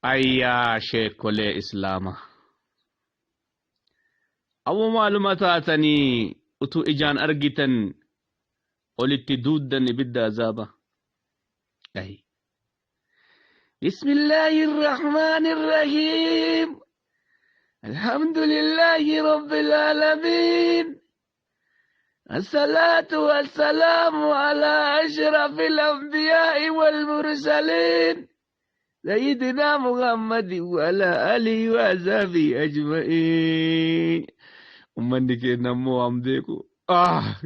Ayyaa sheekkolee Islaamaa. Awwa maaluma taatanii utuu ijaan argitan olitti duuddan ibidda azaaba. Ay. Bismillaahi Rahmaani Rahiim. Alhamdulillaahi Rabbil Aalamiin. الصلاة والسلام على أشرف الأنبياء والمرسلين سيدنا محمد وعلى آله وصحبه أجمعين. Ummanni keenya immoo waan beeku ah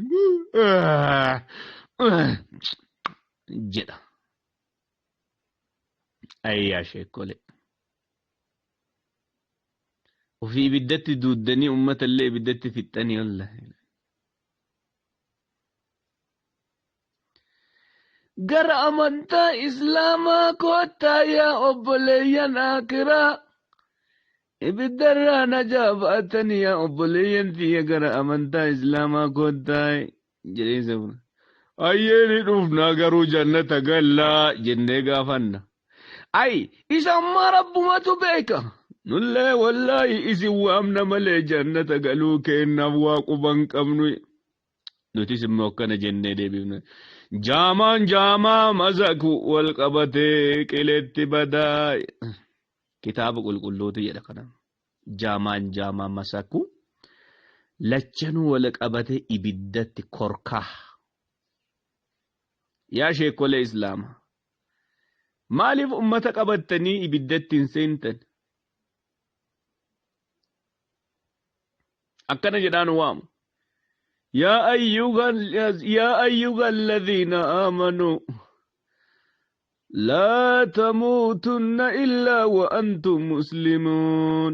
jedha. Ayyaa sheekkolee. Ofii ibiddatti duuddanii ummata illee ibiddatti fixxanii wallahi. Gara amantaa Islaamaa koottaa yaa obboleeyyan aakiraa. Ibiddarraa najaa ba'atanii yaa obboleeyyan tiyya gara amantaa Islaamaa koottaa jedhee isa buna. Ayyee ni dhufnaa garuu jannata gallaa jennee gaafanna. Ay isa ammaa rabbumatu beeka. Nullee wallaahi isin waamna malee jannata galuu keennaaf waa quban qabnu. Nutis immoo akkana jennee deebifna. Jaamaan jaamaa masaku wal qabatee qiletti badaa. Kitaaba qulqulluutu jedha kana. Jaamaan jaamaa masaku lachanuu wal qabatee ibiddatti korkaa. Yaa sheekolee Islaamaa. Maaliif ummata qabattanii ibiddatti hin seentan? Akkana jedhaan waamu. Yaa ayyuha alladhiina aamanuu laa tamuutunna illaa wa antum muslimuun.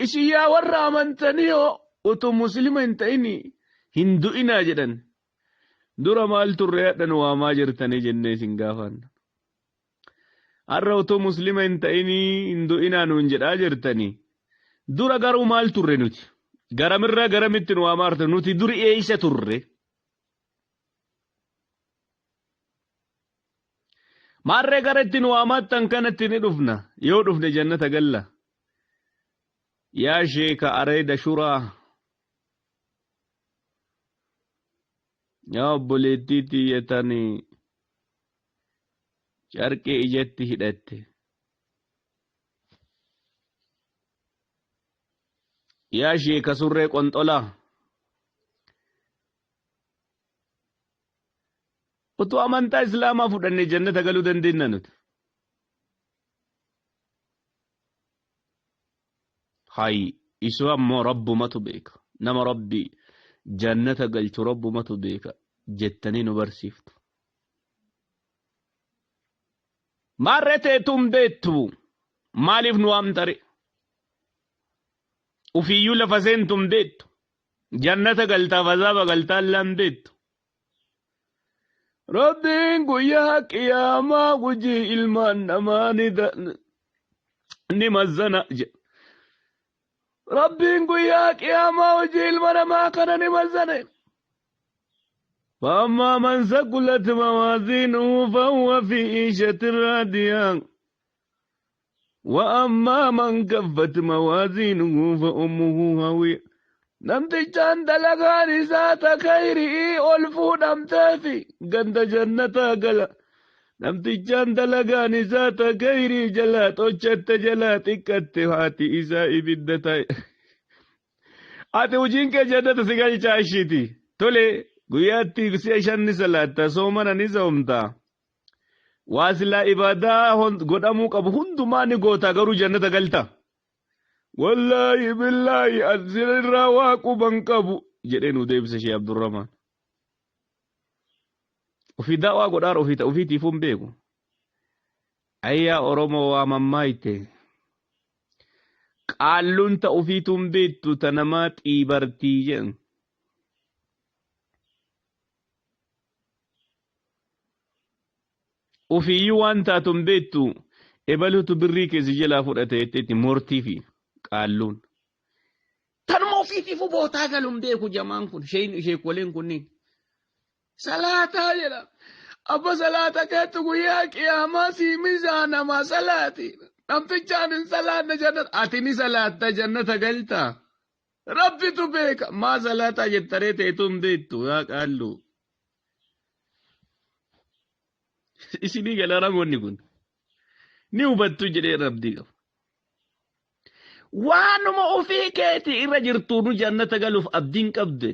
Isin yaa warra amantanii hoo utuu muslima hin ta'ini hin du'inaa jedhan. Dura maal turre hadha nu waamaa jirtanii jennee isin gaafanna. Har'a utuu muslima hin ta'inii hin du'inaa nuun jedhaa jirtanii. Dura garuu maal turre nuti? Garamirraa garamitti nu waamaa jirtan? Nuti duri eessa turre? Maarree gara itti nu waamaattan kanatti ni dhufna. Yoo dhufne jannata galla. Yaa sheeka areeda shuraa. Yaa obboleettii tiyya tani carqii ijatti hidhatte. Yaa sheeka surree qonxolaa. Utuu amantaa Islaamaa fudhanne jannata galuu dandeenya nuti. Hay isuu ammoo rabbumatu beeka. Nama rabbi jannata galchu rabbumatu beeka jettanii nu barsiiftu. Maarree teetuun beektu maaliif nu waamtare? Ufiiyyuu lafa seentu hin beektu. Jannata galtaaf azaaba galtaa illee hin beektu. Rabbiin guyyaa qiyaamaa hojii ilmaan namaa ni mazzana jedha. Rabbiin guyyaa qiyaamaa hojii ilma namaa kana ni mazzana. فأما من ثقلت موازينه فهو في عيشة راضية وأما من كفت موازينه فأمه هاوية. Namtichaan dalagaan isaa ta khayrii ol fuudhamteefi ganda jannataa gala. Namtichaan dalagaan isaa ta khayrii jalaa xochatte jalaa xiqqatte haati isaa ibidda ta'e. Ati hojiin kee jannata si galchaa ishiiti. Tole guyyaatti si'a shan ni salaatta soomana ni soomta. Waa silaa ibaadaa godhamuu qabu hundumaa ni goota garuu jannata galta. Wallaahi billaahi asirraa waa quban qabu jedhee nu deebise Shee Abdurrahmaan. Ofii da'waa godhaar ofii ofiitiifuu hin beeku. Ayyaa Oromoo waa mammaayte. Qaalluun ta ofiituu hin beektu ta namaa xiibartii jedhan. Ofiiyyuu waan taatu hin beektu ebalutu birrii kee si jalaa fudhate jetteetti mortii fi qaalluun. Tanuma ofiitiifuu bootaa galu hin beeku jamaan kun sheekoleen kunniin. Salaataa jedha. Abba salaata keetu guyyaa qiyaamaa sii mizaanamaa salaati. Namtichaan hin salaanne jannata ati ni salaatta jannata galta. Rabbitu beeka maa salaataa jettaree ta'etu hin beektu yaa qaallu. Isinii gala ramoonni kun ni hubattu jedhee rabbii qaba. Waanuma ofii keetii irra jirtu nu jannata galuuf abdiin qabdu.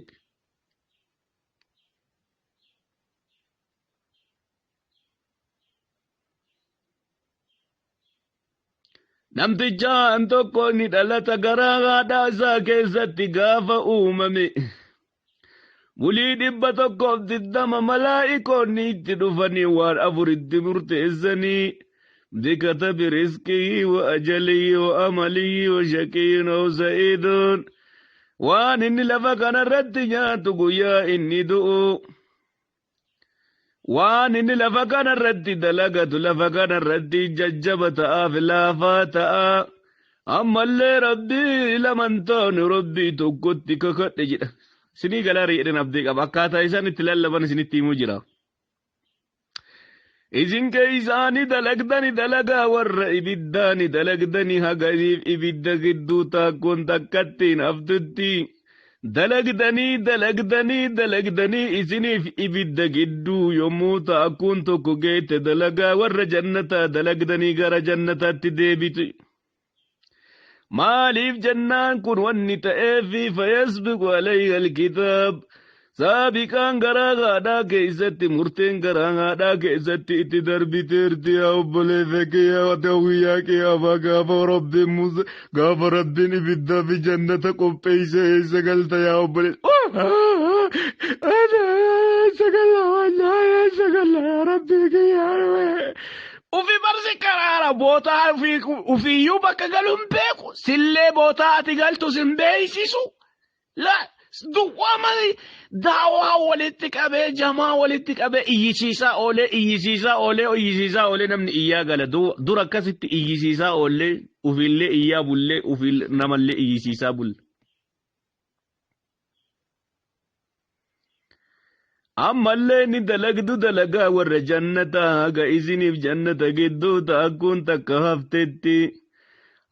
Namtichaan tokko ni dhalata garaa haadhaa isaa keessatti gaafa uumame. Bulii 120 malaa'ikoonni itti dhufanii waan afuritti murteessanii bikatabi rizqii wa ajalii wa amalii wa shaqiin aw sa'iiduun waan inni lafa kanarratti nyaatu guyyaa inni du'u waan inni lafa kanarratti dalagatu lafa kanarratti jajjaba ta'aaf laafaa ta'a ammallee rabbii lamantoonni rabbii tokkotti kakadhe jedha. Isinii galaa jedhan abdii qaba. Akkaataa isaan itti lallaban isinitti himuu jira. Isin keeysaani dalagdani dalagaa warra ibiddaani dalagdani haga ibidda gidduu taakkoon takkattiin haftutti dalagdanii dalagdanii dalagdanii isiniif ibidda gidduu yommuu taakkuun tokko geette dalagaa warra jannataa dalagdanii gara jannataatti deebitu. Maaliif jennaan kun wanni ta'eefi fayasbiqu alayha alkitaab saabiqaan garaa haadhaa keessatti murteen garaa haadhaa keessatti itti darbiteerti yaa obboleessa kiyya guyyaa qiyaamaa gaafa rabbiin musa gaafa rabbiin ibiddaa fi jannata qopheesse eessa galta yaa obboleessa ana eessa galla wallaahi eessa galla yaa rabbii kiyya Ufi barsi karaara bootaa ufiiyyuu bakka galu hin beeku. Sillee bootaa ati galtu sin beeksisu. La duwwaa malee daawaa walitti qabee jamaa walitti qabee iyyisiisaa oolee iyyisiisaa oolee iyyisiisaa oolee namni iyyaa gala. Dur akkasitti iyyisiisaa oollee ufiillee iyyaa bullee ufii namallee iyyisiisaa bulle. Ammallee ni dalagdu dalagaa warra jannataa haga isiniif jannata gidduu taakkuun takka haftetti.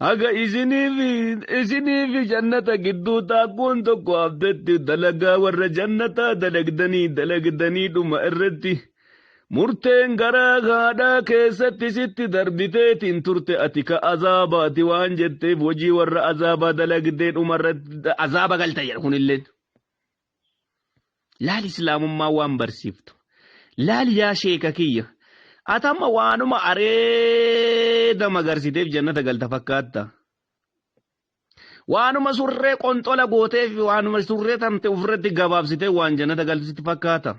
Haga isiniif jannata gidduu taakkuun tokko haftetti dalagaa warra jannataa dalagdanii dalagdanii dhuma irratti murteen garaa haadhaa keessatti sitti darbiteetiin turte ati ka azaabaati waan jetteef hojii warra azaabaa dalagdee dhuma irratti azaaba galta jedha kunilleen. Laal islaamummaa waan barsiiftu. Laal yaa sheeka kiyya. Ati amma waanuma areeda magarsiteef jannata galta fakkaatta. Waanuma surree qonxola gooteef waanuma surree tamte ofirratti gabaabsitee waan jannata galtu sitti fakkaata.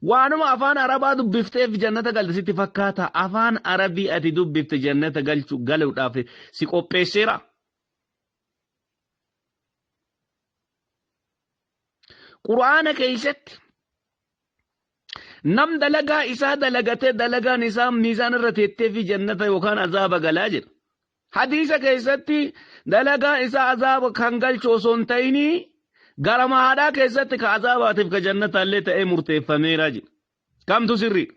Waanuma afaan arabaa dubbifteef jannata galtu sitti fakkaata. Afaan arabii ati dubbifte jannata galchu galuudhaaf si qopheesseera. Qur'aana keessatti nam dalagaa isaa dalagatee dalagaan isaa miizaan irra teettee fi jannata yookaan azaaba galaa jedha. Hadiisa keessatti dalagaan isaa azaaba kan galchu osoo hin ta'inii gara maadhaa keessatti ka azaabaatiif ka jannataallee ta'ee murteeffameera jedha. Kamtu sirrii?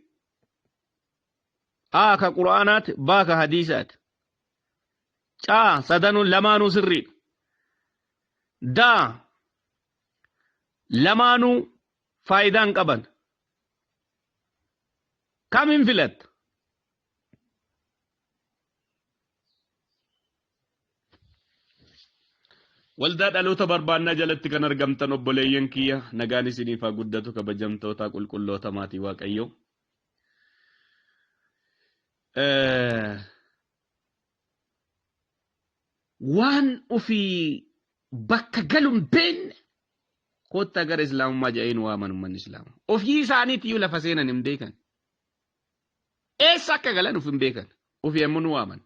A ka Qur'aanaati, B ka hadiisaati. C sadanuu lamaanuu sirriidha. D lamaanuu faayidaa hin qaban. Kamiin filatta? Waldaa dhaloota barbaannaa jalatti kan argamtan obboleeyyan kiyya nagaan isiniif haa guddatu kabajamtoota qulqulloota maatii Waaqayyoo. Waan ofii bakka galu hin beekne kottaa gara islaamummaa jedhanii nu waaman uummanni islaamaa. Ofii isaaniitiyyuu lafa seenan hin beekan. Eessa akka galan of hin beekan. Ofii ammoo nu waaman.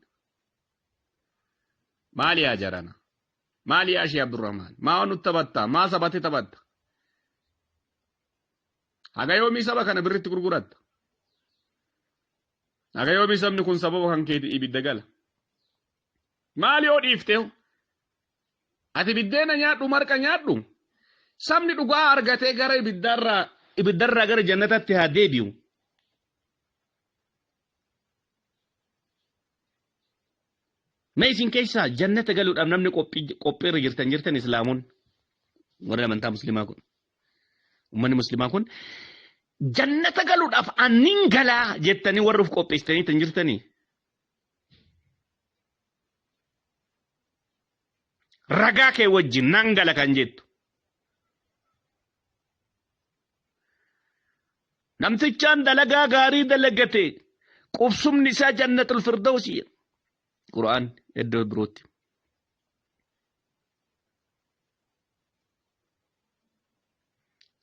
Maali yaa jarana? Maali yaa Shee Abdurrahmaan? Maa nutti taphattaa? Maa sabatti taphatta? Haga yoomii saba kana birritti gurguratta? Haga yoomii sabni kun sababa kan keeti ibidda gala? Maali yoo dhiifte? Ati biddeena nyaadhu marqa nyaadhu. Sabni dhugaa argatee gara ibiddarraa gara jannatatti haa deebi'u. Mee isin keessaa jannata galuudhaaf namni qophiirra jirtan jirtan islaamoon warri amantaa muslimaa kun ummanni muslimaa kun jannata galuudhaaf annin galaa jettanii warri of qopheessitanii tan jirtanii. Ragaa kee wajjin nan gala kan jettu. Namtichaan dalagaa gaarii dalagate qubsumni isaa jannatul firdawsi jedha. Qur'aan iddoo birootti.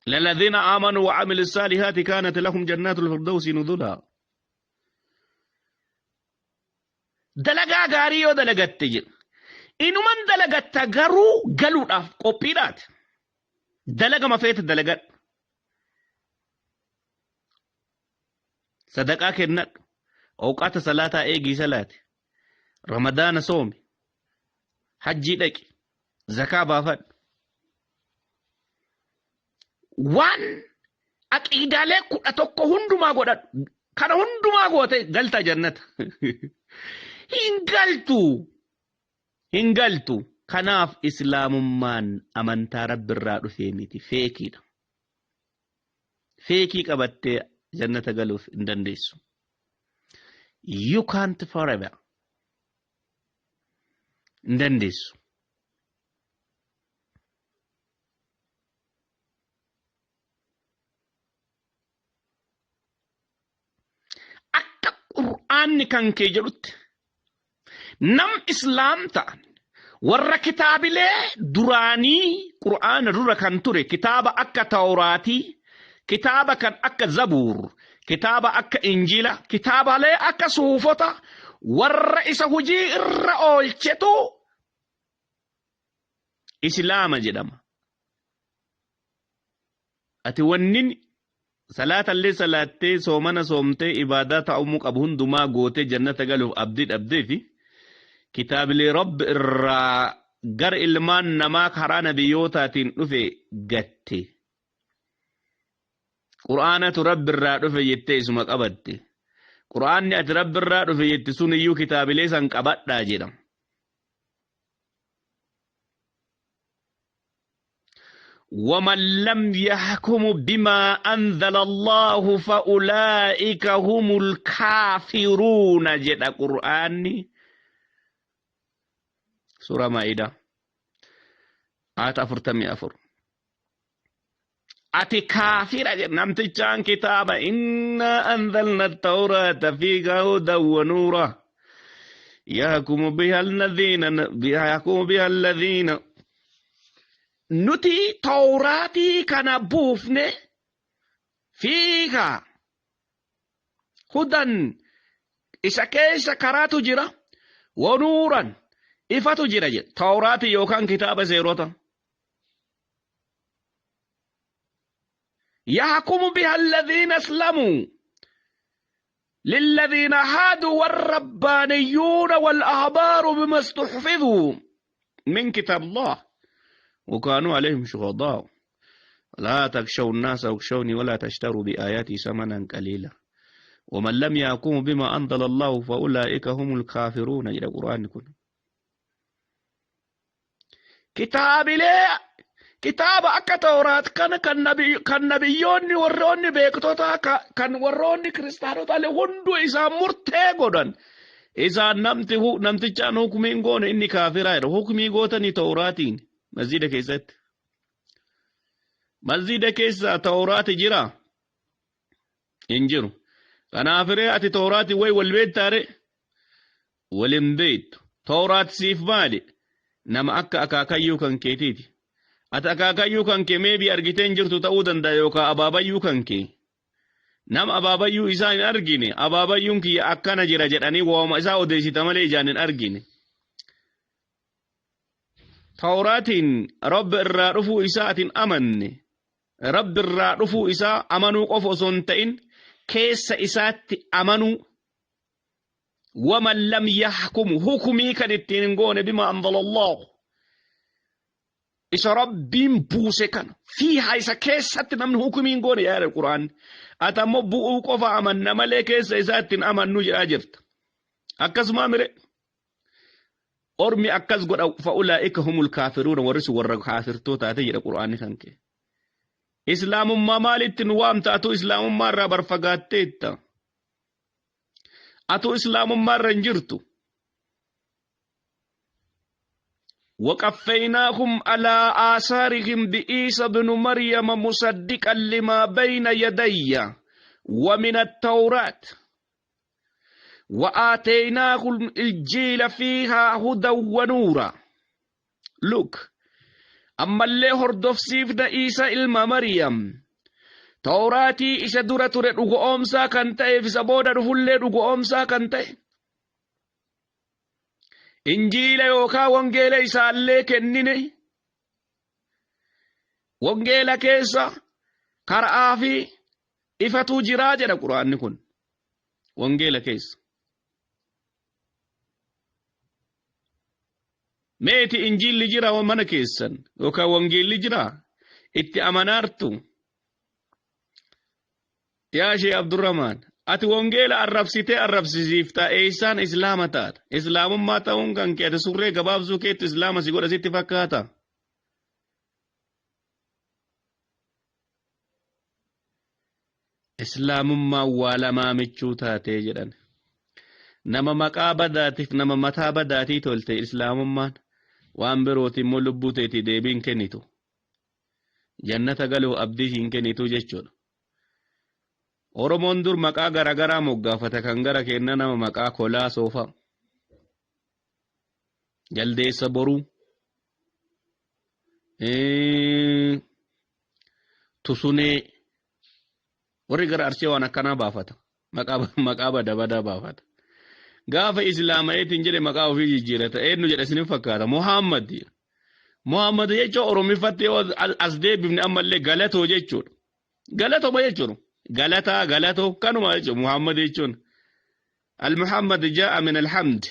للذين آمنوا وعملوا الصالحات كانت لهم جنات الفردوس نزلا dalagaa gaarii yoo dalagatte jedha. Inuman dalagatta garuu galuudhaaf qophiidhaati. Dalagama feete dalagadhu. Sadaqaa kennadhu. Awqaata salaataa eegii salaati. Ramadaana soomi. Hajjii dhaqi. Zakaa baafadhu. Waan aqiidaalee 11 hundumaa godhadhu. Kana hundumaa goote galta jannata. Hin galtu. Hin galtu. Kanaaf islaamummaan amantaa Rabbirraa dhufee miti feekiidha. Feekii qabattee jannata galuuf hin dandeessu. You can't forever. Hin dandeessu. Akka Qur'aanni kan kee jedhutti nam islaam ta'an warra kitaabilee duraanii Qur'aana dura kan ture kitaaba akka Tawraatii, kitaaba kan akka Zabuur, kitaaba akka Injiila, kitaabalee akka suufota warra isa hujii irra oolchetu Islaama jedhama. Ati wannin salaatallee salaattee soomana soomtee ibaadaa ta'umuu qabu hundumaa gootee jannata galuuf abdii dhabdee fi kitaabilee Rabbi irraa gara ilmaan namaa karaa nabiyyootaatiin dhufe gatte. Qur'aanatu Rabbi irraa dhufe jettee isuma qabatte. Qur'aanni ati Rabbi irraa dhufe jette suniyyuu kitaabilee san qabadhaa jedha. ومن لم يحكم بما أنزل الله فأولئك هم الكافرون جد قرآن سورة مائدة آية 44. Ati kaafira jedhe namtichaan kitaaba innaa anzalna tawraata fiihaa hudan wa nuura yahkumu biha alladhiina yahkumu biha alladhiina nuti tawraatii kana buufne fiihaa hudan isa keessa karaatu jira wa nuuran ifatu jira jedhe tawraatii yookaan kitaaba seerota. يحكم بها الذين أسلموا للذين هادوا والربانيون والأحبار بما استحفظوا من كتاب الله وكانوا عليهم شهداء لا تخشوا الناس واخشوني ولا تشتروا بآياتي ثمنا قليلا ومن لم يحكم بما أنزل الله فأولئك هم الكافرون. إلى القرآن كله Kitaabilee kitaaba akka Tawraat kana kan nabi kan nabiyyoonni warroonni beektotaa kan warroonni kiristaanota illee hunduu isaan murtee godhan. Isaan namti namtichaan hukumii hin goone inni kaafiraa jedha. Hukumii gootanii Tawraatiin masjiida keessatti. Masjiida keessa Tawraati jira? Hin jiru. Kanaafiree ati Tawraatiin wayi wal beektaare? Wal hin beektu. Tawraat siif maali? Nama akka akaakayyuu kan keetiiti. Ati akaakayyuu kan kee meebii argitee hin jirtu ta'uu danda'a yookaan abaabayyuu kan kee. Nama abaabayyuu isaa hin argine abaabayyuun kiyya akkana jira jedhanii waama isaa odeessita malee ijaan hin argine. Tawraatiin Rabbi irraa dhufuu isaa ati hin amanne. Rabbi irraa dhufuu isaa amanuu qofa osoo hin ta'in keessa isaatti amanuu waman lam yahkumu hukumii kan ittiin hin goone bima anzalallahu isa Rabbiin buuse kana fiihaa isa keessatti namni hukumii hin goone yaada Qur'aan ati ammoo bu'uu qofa amanna malee keessa isaa ittiin amannu jedhaa jirta akkasumaa mire. Ormi akkas godha fa'ulaa'ika humul kaafiruuna, warri sun warra kaafirtootaati jedha Qur'aanni kan kee. Islaamummaa maalitti nu waamta? Atuu islaamummaa irraa barfagaatteetta. Atuu islaamummaa irra hin jirtu. وقفيناهم على آثارهم بعيسى بن مريم مصدقا لما بين يدي ومن التوراة وآتيناه الإنجيل فيها هدى ونورا. Look, ammallee hordofsiifna Iisa ilma Maryam Tawraatii isa dura ture dhugoomsaa kan ta'eef isa booda dhufullee dhugoomsaa kan ta'e Injiila yookaan wangeela isaallee kennine. Wangeela keessa karaa fi ifatu jiraa jedha Quraanni kun. Wangeela keessa. Meeti injiilli jira mana keessan yookaan wangeelli jira itti amanaartu. Yaa Shee Abdurrahmaan, ati wangeela arrabsitee arrabsisiifta, eessaan islaama taata? Islaamummaa ta'uun kan kee ati surree gabaabsuu keetti islaama si godha sitti fakkaata? Islaamummaan waa lamaa michuu taatee jedhan. Nama maqaa badaatiif nama mataa badaatii tolte islaamummaan, waan birooti immoo lubbuu teetii deebiin kennitu. Jannata galuuf abdii hin kennitu jechuudha. Oromoon dur maqaa garaagaraa moggaafata, kan gara kenna nama maqaa kolaa soofaa. Jaldeessa boruu. Tusunee. Warri gara Arsee waan akkanaa baafata. Maqaa bada badaa baafata. Gaafa islaama'eetiin jedhe maqaa ofii jijjiirata. Eenyu jedha isinin fakkaata? Muhammad. Muhammad jechuun Oromiffatti yoo as deebifne ammallee galatoo jechuudha. Galatoma jechuudha. Galataa, galatoo kanuma jechuudha Muhammad jechuun. Al-Muhammad jaa'a min alhamd.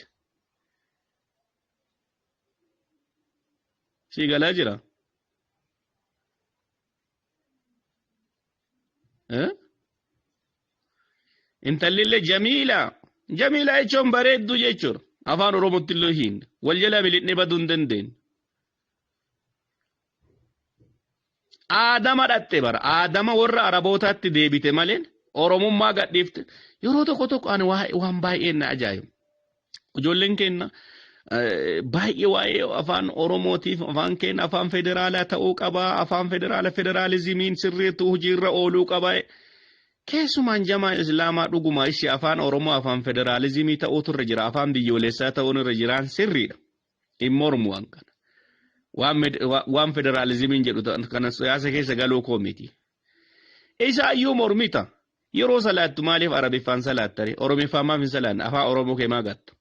Si galaa jira? Intallillee Jamiila. Jamiila jechuun bareedduu jechuudha. Afaan Oromootti illee hin. Wal jalaa miliqnee baduu hin dandeenyu. Aadama dhatte bara. Aadama warra Arabootaatti deebite malee Oromummaa gadhiifte. Yeroo tokko tokko ani waan baay'een na ajaa'iba. Ijoolleen keenya baay'ee waa'ee afaan Oromootiif afaan keenya afaan federaalaa ta'uu qaba. Afaan federaala federaalizimiin sirriitti hojiirra ooluu qaba. Keessumaan jamaa Islaamaa dhuguma ishee afaan Oromoo afaan federaalizimii ta'uutu irra jira. Afaan biyyoolessaa ta'uun irra jiraan sirriidha. Hin mormu waan kana. Waan federaalizimiin jedhu kana siyaasa keessa galuu koo miti. Isaayyuu mormita. Yeroo salaattu maaliif Arabiffaan salaattare? Oromiffaan maaf hin salaanne? Afaan Oromoo kee maa gattu?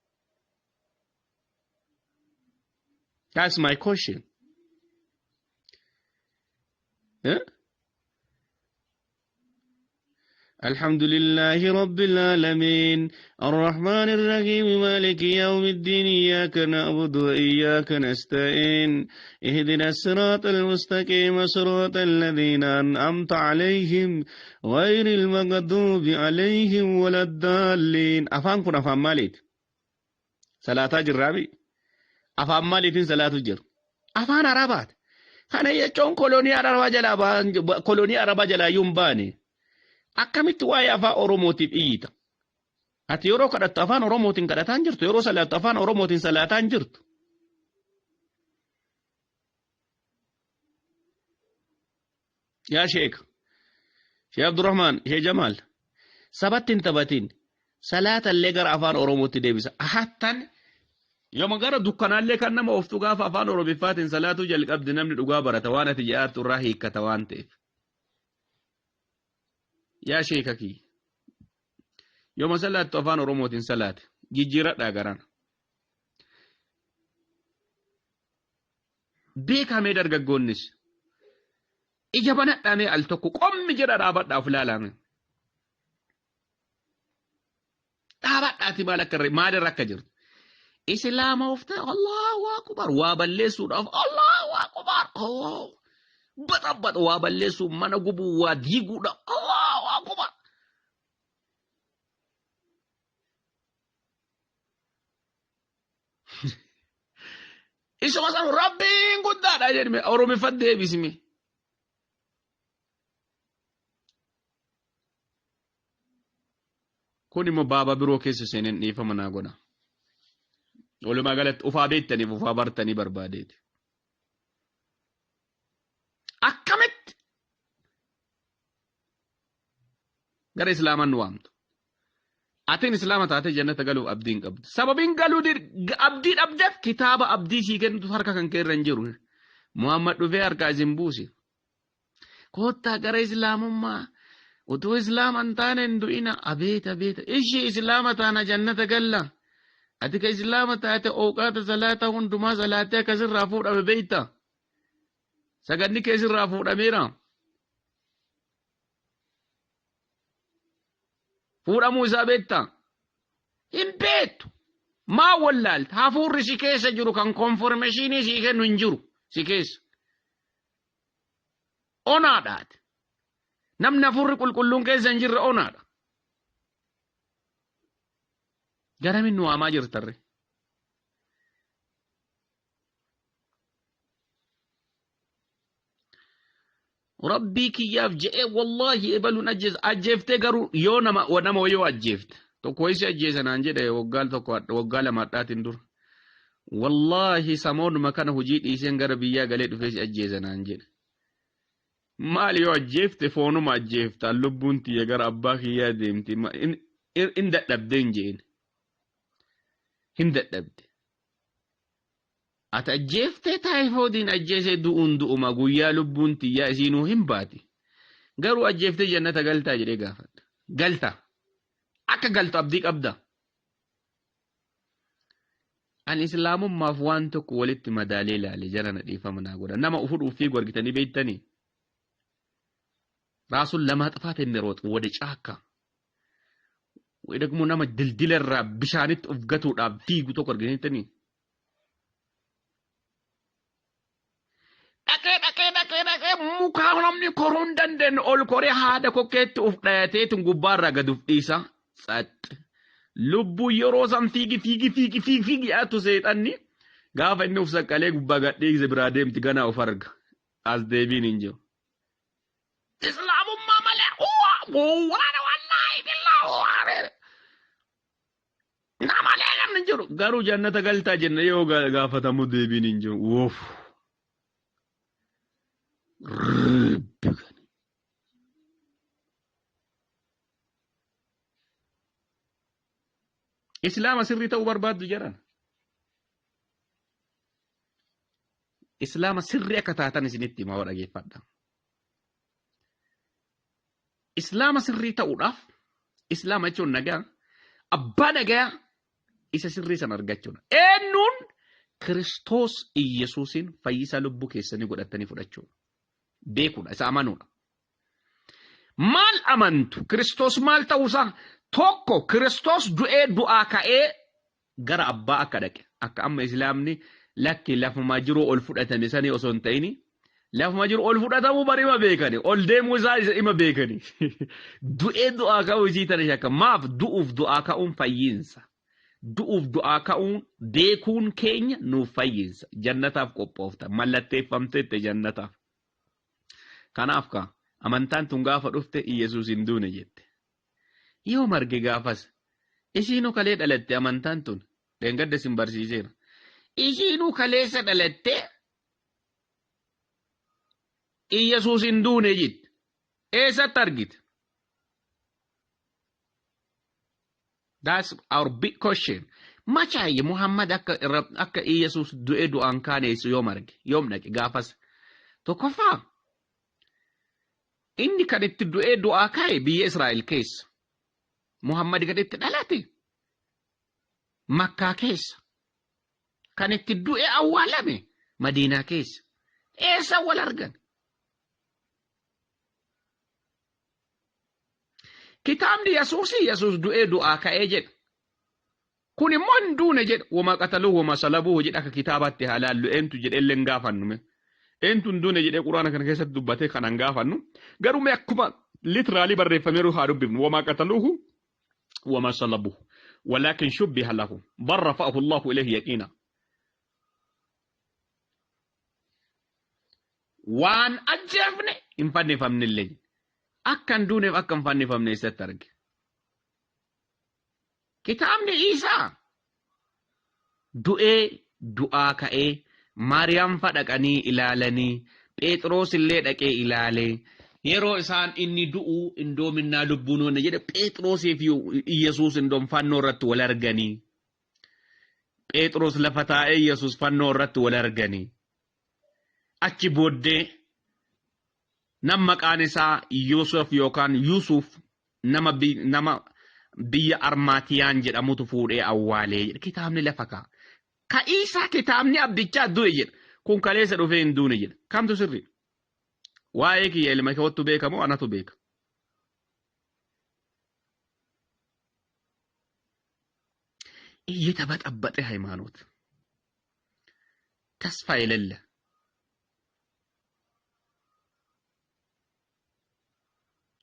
That's my question. Eh? الحمد لله رب العالمين الرحمن الرحيم مالك يوم الدين إياك نعبد وإياك نستعين اهدنا الصراط المستقيم صراط الذين أنعمت عليهم غير المغضوب عليهم ولا الضالين. Afaan kun afaan maaliiti? Salaataa jirraabi? Afaan maaliitiin salaatu jira? Afaan Arabaati. Kana jechuun kolonii Arabaa jalaa ba'an, kolonii Arabaa jalaa iyyuu hin baane. Akkamitti waa'ee afaan Oromootiif iyyita? Ati yeroo kadhattu afaan Oromootiin kadhataa hin jirtu. Yeroo salaattu afaan Oromootiin salaataa hin jirtu. Yaa Sheek, Sheek Abdurrahmaan, Sheek Jamaal, sabatti hin taphatin. Salaata illee gara afaan Oromootti deebisa. Hattan yooma gara dukkanaallee kan nama ooftu gaafa afaan Oromiffaatiin salaatuu jalqabde namni dhugaa barata, waan ati jedhaartu irraa hiikkata waan ta'eef. Yaa sheeka kiyya. Yooma salaattu afaan Oromootiin salaate jijjiiradhaa garana. Beekamee dargaggoonnis ija banadhaamee al tokko qommi jedha dhaabadhaa of ilaalaame. Dhaabadhaati maal akka maalirra akka jirtu. Islaama of ta'e Allahu akbar waa balleessuudhaaf Allahu akbar Allah baxabbaxa waa balleessuu, mana gubuu, waa diiguudhaaf Allahu akbar. Isuma sanu Rabbiin guddaadha jedhime Oromiffatti deebisime. Kun immoo baaba biroo keessa seeneen dhiifama naa godha. Walumaa galatti ufaa beektaniif ufaa bartanii barbaadeeti. Akkamitti gara Islaamaan nu waamtu? Atiin Islaama taatee jannata galuuf abdii hin qabdu. Sababiin galuu abdii dhabdeef kitaaba abdii sii kennutu harka kan kee irra hin jiru. Muhammad dhufee harkaa isin buuse. Koottaa gara Islaamummaa. Utuu Islaama hin taane hin du'ina. Abeet abeet. Ishii Islaama taana jannata galla. Ati ka Islaama taate ooqaata salaata hundumaa salaatee akkasirraa fuudhame beekta. Sagadni kee sirraa fuudhameera. Fuudhamuu isaa beekta. Hin beektu. Maa wallaalta? Hafuurri si keessa jiru kan konformeeshinii sii kennu hin jiru si keessa. Onaadhaati. Namni hafuurri qulqulluun keessa hin jirre onaadha. Garamin nu waamaa jirtarre? Rabbii kiyyaaf je'ee wallaahi ebaluun ajjeesa. Ajjeeftee garuu yoo nama nama yoo ajjeefte tokko isi ajjeesa naan jedhe waggaa tokko waggaa lama hadhaatiin dura. Wallaahi samoonuma kana hojii dhiiseen gara biyyaa galee dhufee si ajjeesa naan jedhe. Maal yoo ajjeefte foonuma ajjeefta lubbuun tiyya gara abbaa kiyyaa deemti in dadhabde hin jeen. Hin dadhabde. Ati ajjeeftee taayifoodiin ajjeesee du'uun du'uma guyyaa lubbuun tiyyaa isiinuu hin baati. Garuu ajjeeftee jannata galtaa jedhee gaafadha. Galta. Akka galtu abdii qabda. Ani islaamummaaf waan tokko walitti madaalee ilaale jara na dhiifama naa godha. Nama ufudhuuf fiigu argitanii beektanii? Raasuun lamaa xafaat የሚሮጥ ወደ ጫካ ወይ ደግሞ nama dildila irraa bishaanitti of gatuudhaaf fiigu tokko argitanii? Dhaqee dhaqee dhaqee dhaqee mukaa namni koruu hin dandeenye ol koree haada kokkeetti of dhayateetu gubbaarraa gad of dhiisa. Tsaxx. Lubbuu yeroo san fiigi fiigi fiigi fiigi fiigi yaatu seexanni gaafa inni of saqqalee gubbaa gad dhiigse biraa deemti ganaa of arga. As deebiin hin jiru. Islaamummaa malee waraana wallaahi billaa namalee namni hin jiru. Garuu jannata galtaa jenne yoo gaafatamu deebiin hin jiru. Woof. Rabbi kana. Islaama sirrii ta'uu barbaaddu jedhan. Islaama sirrii akka taatan isinitti himaa dhageeffadha. Islaama sirrii ta'uudhaaf Islaama jechuun nagaa abbaa nagaa isa sirrii sana argachuudha. Eenyuun Kiristoos Iyyasuusiin fayyisaa lubbuu keessanii godhatanii fudhachuudha. Beekuudha isa amanuudha. Maal amantu? Kiristoos maal ta'uusaa? Tokko Kiristoos du'ee du'aa ka'ee gara abbaa akka dhaqe. Akka amma Islaamni lakki lafuma jiru ol fudhatame sanii osoo hin ta'ini lafuma jiru ol fudhatamuu bari ima beekani. Ol deemuu isaa isa ima beekani. Du'ee du'aa ka'uu isii tana shakka. Maaf du'uuf du'aa ka'uun fayyiinsa. Du'uuf du'aa ka'uun beekuun keenya nuuf fayyiinsa. Jannataaf qophoofta. Mallatteeffamteette jannataaf. Kanaaf kaa amantaan tun gaafa dhufte Iyyasuus hin duune jette. Yoo marge gaafas isiinuu kalee dhalatte amantaan tun dheengadda isin barsiiseera. Isiinuu kaleessa dhalatte Iyyasuus hin duune jette. Eessatti argite? That's our big question. Machaayye Muhammad akka akka Iyyasuus du'ee du'aan kaaneessu yoom arge? Yoom dhaqe gaafas? Tokkoffaa inni kan itti du'ee du'aa kaa'e biyya Israa'el keessa. Muhammad kan itti dhalate Makkaa keessa. Kan itti du'ee awwaalame Madiinaa keessa. Eessa wal argan? Kitaabni Yesuusii Yesuus du'ee du'aa ka'ee jedha. Kun immoo hin duune jedha. Wama qataluu wama salabuu jedha akka kitaabaatti haa laallu. Eentu jedhee illee hin gaafannu mee. Eentu hin duune jedhee quraana kana keessatti dubbatee kana hin gaafannu. Garuu mee akkuma litiraalii barreeffameeru haa dubbifnu. Wama qataluuhu wama salabuhu. Walaakin shubbiha lahu. Bal rafa'ahu Allahu ilayhi yaqiina. Waan ajjeefne hin fannifamnellee. Akka hin duuneef akka hin fannifamne eessatti arge? Kitaabni Iisaa du'ee du'aa ka'ee Maariyaam fa dhaqanii ilaalanii Phexros illee dhaqee ilaalee yeroo isaan inni du'u indoominnaa lubbuun wanna jedhe Phexrosii fi Iyyasuus indoom fannoo irratti wal arganii Phexros lafa taa'ee Iyyasuus fannoo irratti wal arganii achi booddee nam maqaan isaa Yoosef yookaan Yuusuf nama nama biyya Armaatiyaan jedhamutu fuudhee awwaalee jedha. Kitaabni lafa kaa'a. Ka'iisaa kitaabni abdichaa du'e jedha. Kun kaleessa dhufee hin duune jedha. Kamtu sirrii? Waa'ee kiyya ilma koottu beeka moo anatu beeka? እየተበጠበጠ ሃይማኖት ተስፋ የሌለ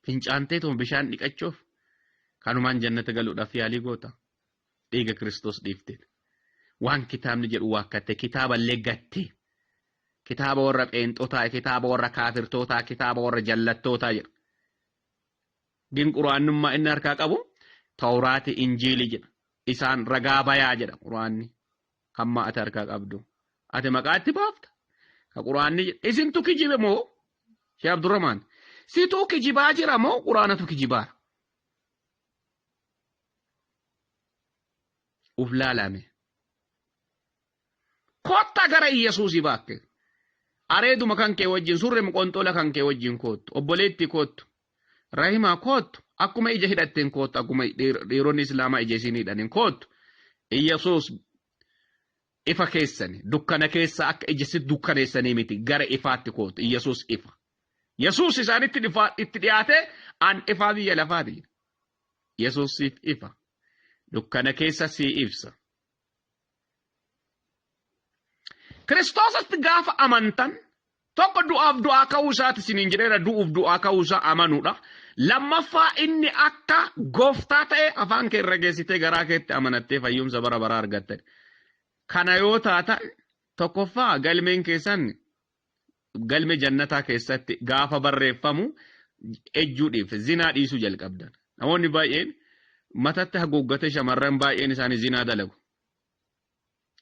fincaanteetuma bishaan dhiqachuuf kanumaan jannata galuudhaaf yaalii goota. Dhiiga Kiristoos dhiifte. Waan kitaabni jedhu waakkatte kitaaballee gatte. Kitaaba warra pheenxotaa, kitaaba warra kaafirtootaa, kitaaba warra jallattootaa jedha. Gin quraannummaa inni harkaa qabu Tawraati Injiili jedha. Isaan ragaa bayaa jedha quraanni. Kamma ati harkaa qabdu. Ati maqaa itti baafta. Ka quraanni jedha. Isintu kijibe moo? Shee Abdurrahmaan. Situu kijibaa jira moo quraanatu kijibaara? Uf laalame. Kottaa gara Iyyasuusii baakke. Areeduma kan kee wajjin surre qonxola kan kee wajjin koottu. Obboleettii koottu. Rahimaa koottu. Akkuma ija hidhatteen koottu. Akkuma dhiironni Islaamaa ija isin hidhaniin koottu. Iyyasuus ifa keessani dukkana keessa akka ija si dukkaneessanii miti gara ifaatti koottu. Iyyasuus ifa. Yesuus isaanitti itti dhiyaate an ifaa biyya lafaati. Yesuus siif ifa. Dukkana keessa sii ibsa. Kiristoosatti gaafa amantan tokko du'aaf du'aa ka'uu isaati isiniin jedheera du'uuf du'aa ka'uu isaa amanuudha. Lammaffaa inni akka gooftaa ta'e afaan kee irra geessitee garaa keetti amanattee fayyumsa bara baraa argatte. Kana yoo taatan tokkoffaa galmeen keessan galme jannataa keessatti gaafa barreeffamu ejjuu dhiifte zinaa dhiisuu jalqabdan. Namoonni baay'een matatti haguuggatee shamarran baay'een isaanii zinaa dalagu.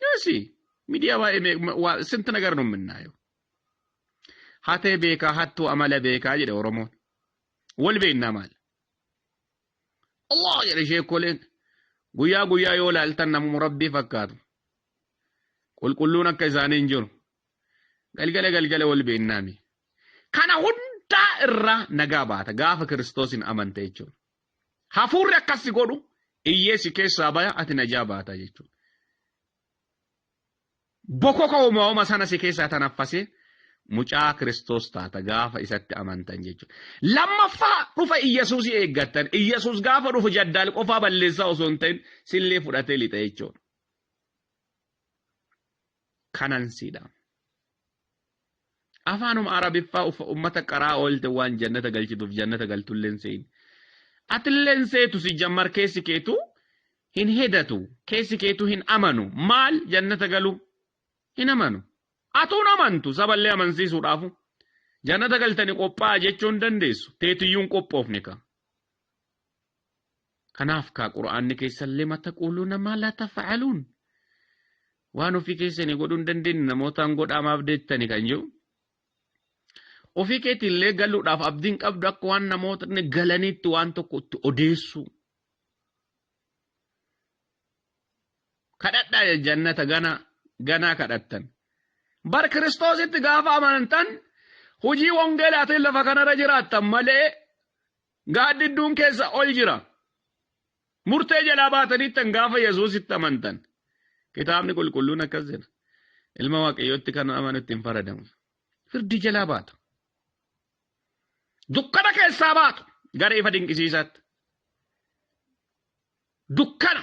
Yoosi miidiyaa baay'ee ስንት ነገር ነው የምናየው። Hatee beekaa hattuu amala beekaa jedhe Oromoon. Wal beeknaa maal? Allah jedhe sheekoleen guyyaa guyyaa yoo laaltan namuma rabbii fakkaatu. Qulqulluun akka isaanii hin jiru. Galgala galgala wal beeknaami. Kana hundaa irraa nagaa baata gaafa Kiristoosin amante jechuudha. Hafuurri akkas si godhu iyyee si keessaa baya ati najaa baata jechuudha. Bokoka uumama sana si keessaa tanaffasee mucaa Kiristoos taata gaafa isatti amantan jechuudha. Lammaffaa dhufa Iyyasuusii eeggattan. Iyyasuus gaafa dhufu jaddaal qofaa balleessaa osoo hin ta'in sillee fudhatee lixa jechuudha. Kanan siidha. Afaanuma Arabiffaa ummata qaraa oolte waan jannata galchituuf jannata galtulleen seeni. Atilleen seetu si jammar keessi keetu hin hedatu keessi keetu hin amanu maal jannata galu hin amanu. Atuun amantu saballee amansiisuudhaafu jannata galtani qophaa'a jechuu hin dandeessu teetiyyuu hin qophoofne ka. Kanaaf kaa qura'aanni keessallee mata quuluuna maa laa tafa'aluun waan ofii keessanii godhuu hin dandeenye namootaan godhaamaaf deettani kan jiru. Ofii keetiillee galuudhaaf abdiin qabdu akka waan namootni galaniitti waan tokko itti odeessuu. Kadhadhaa jannata gana ganaa kadhattan. Bar Kiristoositti gaafa amantan hojii wangeelaatiin lafa kanarra jiraattan malee gaaddidduun keessa ol jira. Murtee jalaa baataniittan gaafa Yesuusitti amantan. Kitaabni qulqulluun akkas jedha. Ilma Waaqayyootti kan amanu ittiin faradamu. Firdii jalaa baatu. Dukkana keessaa baatu gara ifa dinqisiisaatti. Dukkana.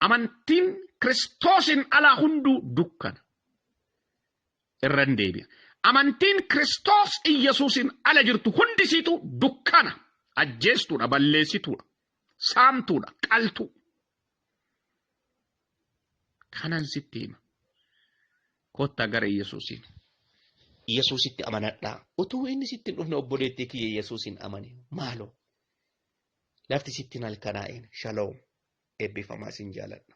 Amantiin Kiristoosin alaa hunduu dukkana. Irra hin deebi'a. Amantiin Kiristoos Iyyasuusin ala jirtu hundisiitu dukkana. Ajjeestuudha, balleessituudha, saamtuudha, qaltuu. Kanan sitti hima. Kottaa gara Iyyasuusiin. Yesuusitti amanadhaa. Utuu inni sitti hin dhufne obboleettii kiyya Yesuusin amani. Maaloo. Lafti sitti hin halkanaa'in. Shaloom. Eebbifamaa sin jaaladha.